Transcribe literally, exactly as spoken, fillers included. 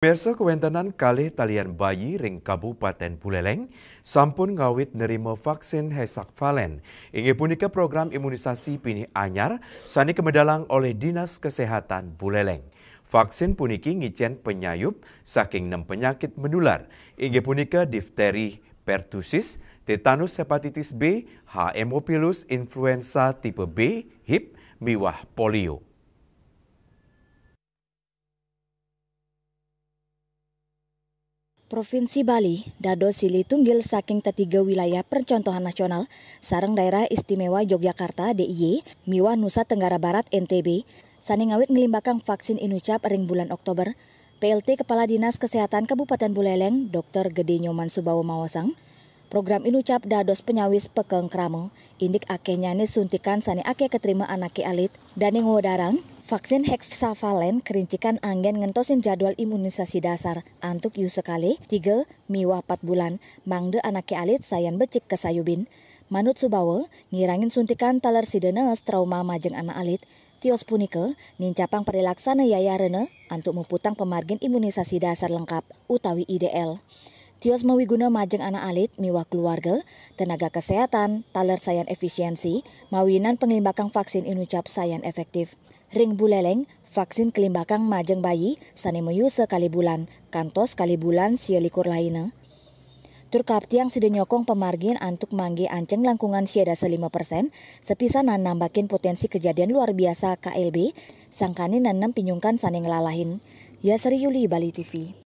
Pemirsa, kawéntenan kalih talian bayi ring Kabupaten Buleleng sampun ngawit nerima vaksin hexavalent. Inggih punika program imunisasi pinih anyar sané kamedalang olih Dinas Kesehatan Buleleng. Vaksin puniki ngicén panyayup saking nem penyakit menular, inggih punika difteri, pertusis, tetanus hepatitis B, Haemophilus influenza tipe B, hib, miwah polio. Provinsi Bali dados silih tunggil saking tetiga wilayah percontohan nasional sareng Daerah Istimewa Yogyakarta, D I Y, miwah Nusa Tenggara Barat, N T B, sané ngawit nglimbakang vaksin inucap ring bulan Oktober. P L T Kepala Dinas Kesehatan Kabupaten Buleleng, Dokter Gede Nyoman Subawa maosang, program inucap dados panyawis pekeng krama, indik akéhnyané suntikan sané akéh katrima anaké alit. Dané ngwedarang, vaksin hexavalent karincikan anggén ngentosin jadwal imunisasi dasar antuk yusa kalih, tiga, miwah pat bulan, mangda anaké alit sayan becik kasayubin. Manut Subawa, ngirangin suntikan taler sida nees trauma majeng anak alit. Tios punika nincapang parilaksana yayarena antuk muputang pamargin imunisasi dasar lengkap utawi I D L. Tios mawiguna majeng anak alit miwah keluarga, tenaga kesehatan, taler sayan efisiensi, mawinan panglimbakang vaksin inucap sayan efektif. Ring Buleleng, vaksin kalimbakang majeng bayi sané mayusa kalih bulan, kantos kalih bulan sia likur laina. Tur kaaptiang sida nyokong pamargin antuk manggi anceng langkungan sia dasa lima persen, sapisanan nambakin potensi kejadian luar biasa K L B, sangkaning nenem pinyungkan sané nglalahin. Yasri Yuli, Bali T V.